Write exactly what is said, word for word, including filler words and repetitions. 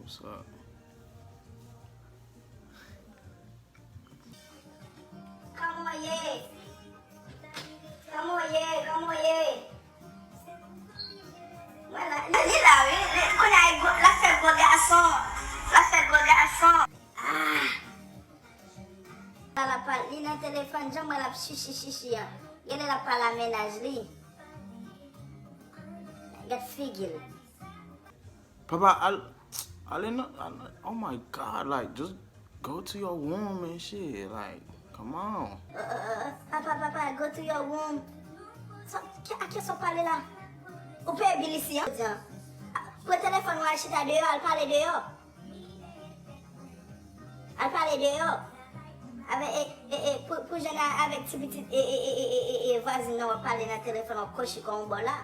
What's up? Kòman w ye? Kòman w ye? Kòman w ye? Mwen la, li la wi. Kounye a l ap fè gwo gason. L ap fè gwo gason. Ah! L ap pale, li nan telefòn, jan mwen l ap chichi chichi an. Genlè l ap pale a mennaj li. Gad figi l. Papa, al, ale nan, al, oh my God, like, just go to your room and shit, like, come on. Papa, papa, go to your room. Sa, a kiyès w ap pale la? Ou peye bil isi an? Pran telefòn ou al chita deyò, al pale deyò. Al pale deyò. Avèk, e, e, e, pou, pou jwenn avèk ti pitit, e, e, e, e, e, e, e, vwazin nan w ap pale nan telefòn, w ap kwochi kò w bò la.